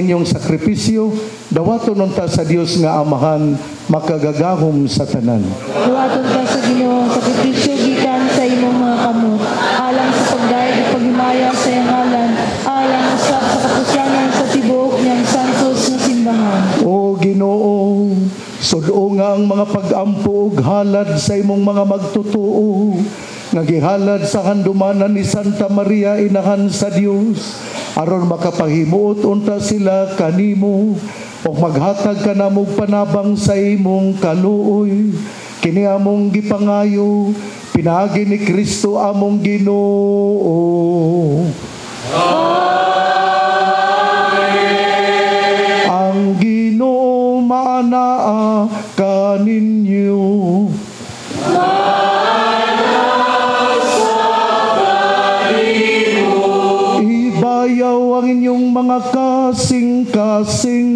Inyong sakripisyo, dawaton unta sa Dios nga Amahan, makagagahom sa tanan. Dawaton ka sa Ginoo ang sakripisyo gikan sa imong mga kamot, alang sa pagdayeg ug paghimaya sa iyang ngalan, alang usab sa kapuslangan sa tibuok niyang santos nga simbahan. O Ginoo, sudo nga ang mga pag-ampo ug halad sa imong mga magtotoo, nga gihalad sa handumanan ni Santa Maria Inahan sa Dios, aron makapahimuot unta sila kanimo ug maghatag kanamo og panabang sa imong kaluoy. Kini among gipangayo pinaagi ni Kristo among Ginoo. Amen. Ang Ginoo maanaa kaninyo. Ibayaw ang inyong mga kasing-kasing.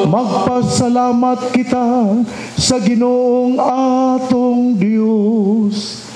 Magpasalamat kita sa Ginoong atong Diyos.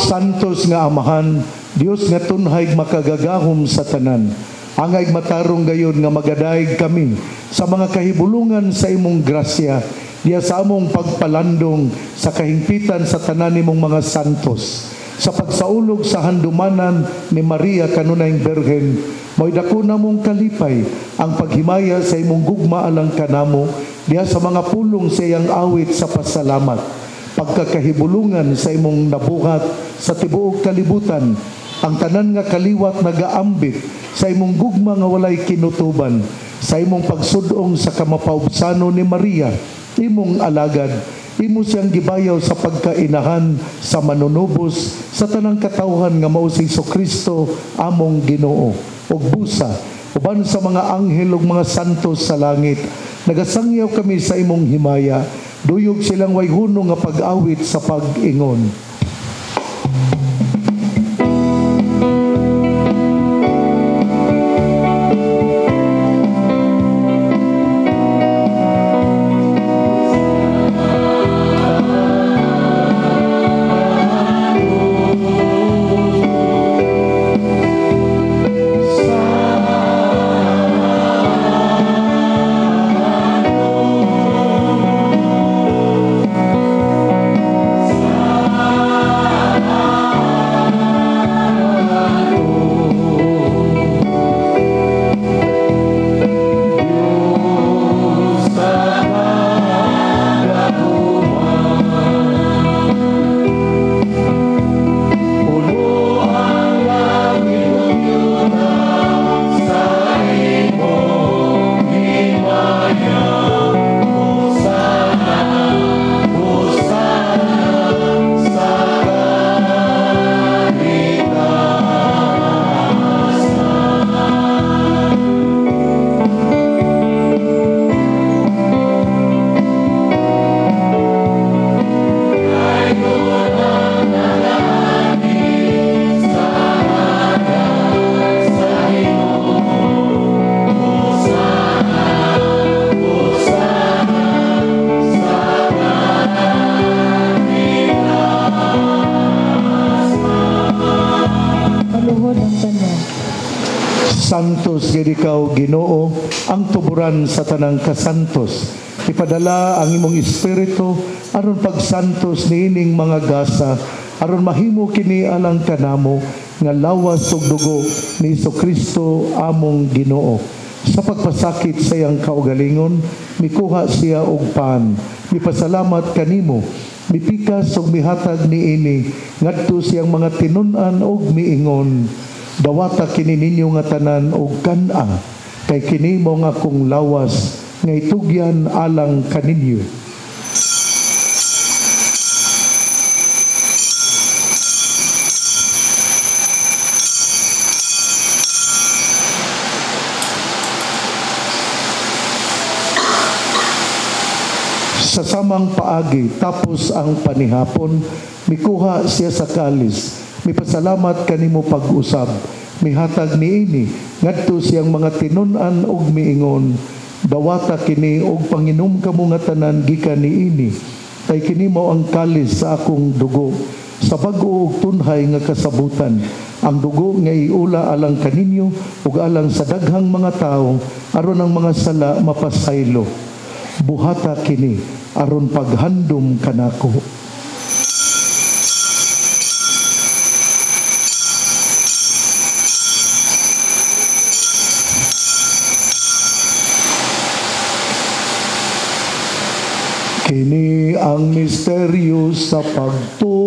Santos nga Amahan, Dios nga tunhay makagagahom sa tanan. Angay matarong gayon nga magadayeg kami sa mga kahibulungan sa imong grasya, diya sa among pagpalandong sa kahingpitan sa tanan nimong mga santos. Sa pagsaulog sa handumanan ni Maria kanunayng Birhen, mo'y dako namong kalipay ang paghimaya sa imong gugma alang kanamo, diya sa mga pulong sa iyang awit sa pasalamat. Pagkakahibulungan sa imong nabuhat sa tibuok kalibutan, ang tanan nga kaliwat nagaambit sa imong gugma nga walay kinutuban, sa imong pagsudong sa kamapaubsano ni Maria, imong alagad, imo siyang gibayaw sa pagkainahan sa manunubos sa tanang katawhan nga mao si Kristo among Ginoo. Ug busa uban sa mga anghel ug mga santos sa langit, nagasangyaw kami sa imong himaya, duyog silang way hunong nga pag-awit sa pag-ingon. Santos gid ikaw Ginoo, ang tuburan sa tanang kasantos. Ipadala ang imong espiritu aron pagsantos niining mga gasa, aron mahimo kini alang kanamo nga lawas ug dugo ni Kristo among Ginoo. Sa pagpasakit sa iyang kaugalingon, mikuha siya og pan, mipasalamat kanimo, mipikas ug mihatag niini ngadto siyang mga tinun-an og miingon, dawata kini ninyo nga tanan og kan-a, kay kini mo nga akong lawas nga itugyan alang kaninyo. Sa samang paagi, tapos ang panihapon, mikuha siya sa kalis, mipasalamat kanimo pag-usab, mihatag niini ngadto siyang mga tinun-an og miingon, Dawata kini og panginom kamo nga tanan gikan niini, kay kini mao ang kalis sa akong dugo, sa bag-o ug tunhay nga kasabutan. Ang dugo nga iula alang kaninyo ug alang sa daghang mga tawo aron ang mga sala mapasaylo. Buhata kini aron paghandom kanako. Kini ang misteryo sa pagtuo.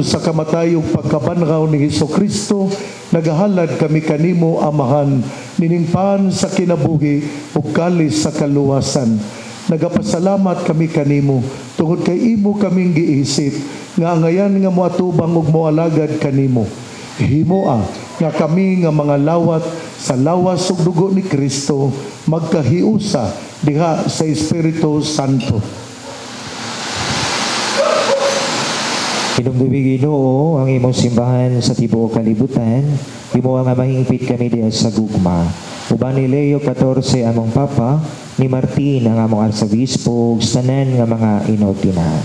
Sa kamatay ug pagkabanhaw ni Hesukristo, nagahalad kami kanimo, Amahan, niningpan sa kinabuhi ug kalis sa kaluwasan. Nagapasalamat kami kanimo tungod kay imo kaming giisip nga angayan nga moatubang ug moalagad kanimo. Himoa nga kami nga mga lawat sa lawas ug dugo ni Kristo magkahiusa diha sa Espiritu Santo. Hinumdumi Ginoo ang imong simbahan sa tibuok kalibutan, himoa nga mahingpit kami diha sa gugma. Uban ni Leo XIV among Papa, ni Martin ang among Arsabispo, ug tanan nga mga inordinahan.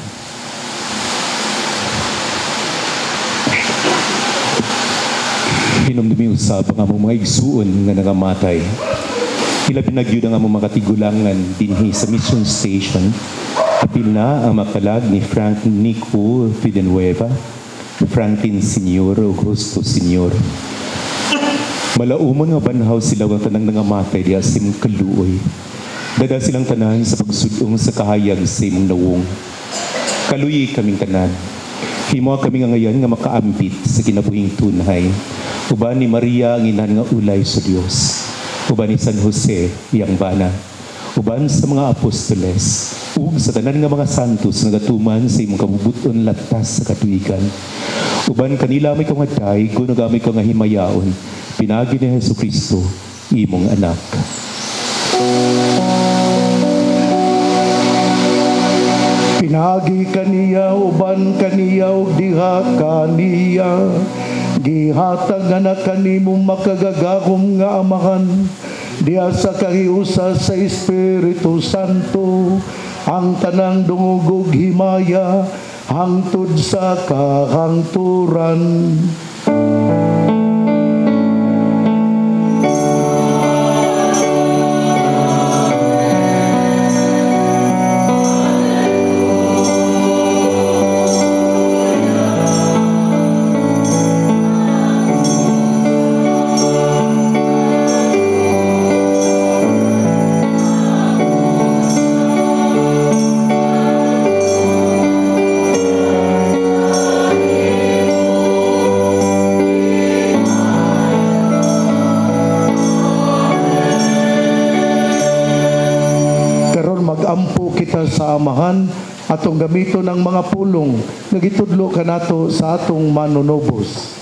Hinumdumi usab ang among mga igsuon nga nangamatay. Ilabi na gyud ang among mga katigulangan dinhi sa Mission Station. Apil na ang makalag ni Frank Nico Villanueva, Franklin Senior, Augusto Senior. Malaumon nga banhaw sila ang tanang nangamatay diha sa imong kaluoy. Dada silang tanan sa pagsudong sa kahayag sa imong nawong. Kaluyi kaming tanan. Himo kami nga ngayon nga makaambit sa kinabuhing tunhay. Uban ni Maria ang inahan nga ulay sa Dios. Uban ni San Jose iyang bana. Uban sa mga apostoles ug sa tanan nga mga santos nga gatuman sa imong kabubuton latas sa katuigan. Uban kanila may kang dayeg ug gamay ka nga himayaon pinaagi ni Hesukristo imong anak. Pinaagi kaniya, uban kaniya ug diha kaniya, gihatag nga na kanimo makagagahom nga Amahan diha sa kahiusa sa Espiritu Santo ang tanang dungog ug himaya hangtod sa kahangturan. Sa Amahan atong gamiton ang mga pulong nga gitudlo kanato sa atong manunobos.